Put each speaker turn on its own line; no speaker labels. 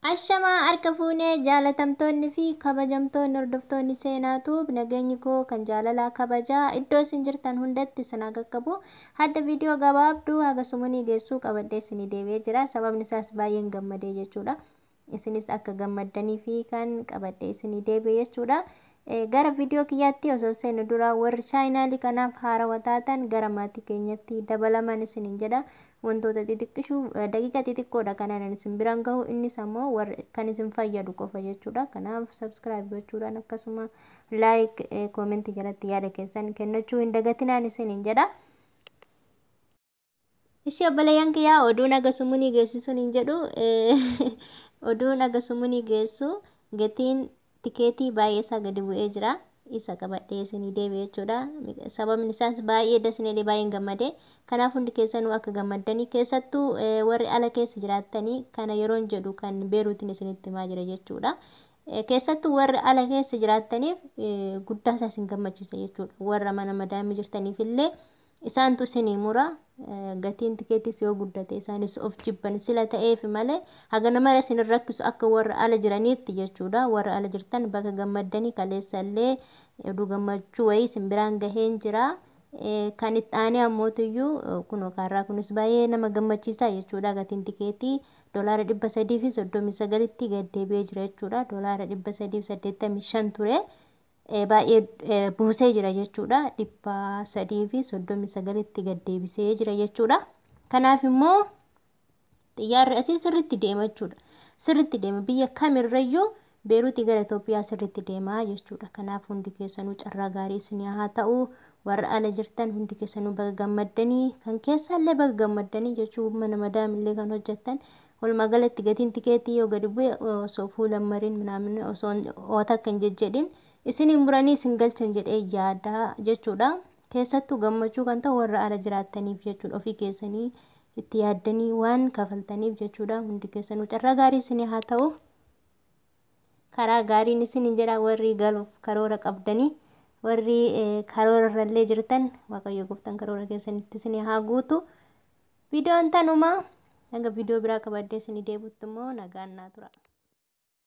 Ashamaa harka fuunee jaalatamtoonni fi kabajamtoonni hordoftoonni seenaatu nageenyi koo kan jaalalaa kabajaa iddoo isin jirtan hundatti isin haa qaqqabu. Hadda viidiyoo gabaabduu haga sumunii geessuu qabadhee isinii deebi'ee jira. Sababni isaas baay'een gammadee jechuudha. Isinis akka gammaddanii fi kan qabadhee isinii deebi'e jechuudha. Gara viidiyoo kiyyaatti osoo seenu dura warri chaayinaalii kanaaf haarawaa taatan gara maatii keenyatti dabalaman isiniin jedha. Wantoota xixiqqishuu daqiiqa xixiqqoodha kanaan isin biraan gahu, innis ammoo warri kan isin fayyadu qofa jechuudha. Kanaaf subscribe gochuudhaan akkasuma like, comment jalatti yaada keessan kennachuu hin dagatinaan isiniin jedha. Ishee obboleeyyan kiyyaa, oduun haga sumunii geessisuun hin jedhu, oduun haga sumunii geessu gatiin tikeetii baay'ee isaa gadi bu'ee jira. Isa qabadhee isinii deebi'e jechuudha. Sababni isaas baay'ee dasneelee baay'een gammade. Kanaaf hundi keessanuu akka gammaddanii, keessattuu warri ala keessa jiraattanii, kana yeroon jedhu kan Beeruutiin isinitti himaa jira jechuudha. Keessattuu warri ala keessa jiraattaniif guddaa isaa isin gammachiisa jechuudha. Warra mana madaamii jirtaniif illee isaantu isinii mura. Gatiin tikeetis yoo guddate isaanis of jibban sila ta'eef malee haga nama isin rakkisu akka warra ala jiraniitti jechuudha. Warra ala jirtan bakka gammaddanii, kaleessa illee oduu gammachuu wayii isin biraan gaheen jira. Kan itti aanee ammootiyyuu kunoo kaarraa kunis baay'ee nama gammachiisa jechuudha. Gatiin tikeetii $339tti gad deebi'ee jira jechuudha. $385 ture. Baay'ee buusee jira jechuudha. 339tti gad deebisee jira jechuudha. Kanaaf immoo xiyyaarri asii sirriitti deema jechuudha. Sirriitti deema, biyya kamirrayyuu Beeruutii gara Itoophiyaa sirriitti deema jechuudha. Kanaaf hundi keessanuu carraa gaarii isinii haa ta'u. Warra ala jirtan hundi keessanuu baga gammaddanii, kan keessaallee baga gammaddanii jechuun mana madaamillee kan hojjettan. Walumaa galatti gatiin tikeetii yoo gadi bu'e osoo fuula mariin minaamin osoo oota akka hin jejjedhin isiniin muranii isin galchan jedhee yaada jechuudha. Keessattuu gammachuu kan ta'u warra ala jiraattaniif jechuudha. Ofii keessanii itti yaaddanii waan kafaltaniif jechuudha. Hundi keessanuu carraa gaarii isinii haa ta'u. Karaa gaariin isin jedha, warri galuuf karoora qabdanii, warri karoora irrallee jirtan, Waaqayyo gooftaan karoora keessanitti isinii haa guutu. Viidiyoon tanuma, hanga viidiyoo biraa qabadhee isinii deebi'utti immoo nagaan naa tura.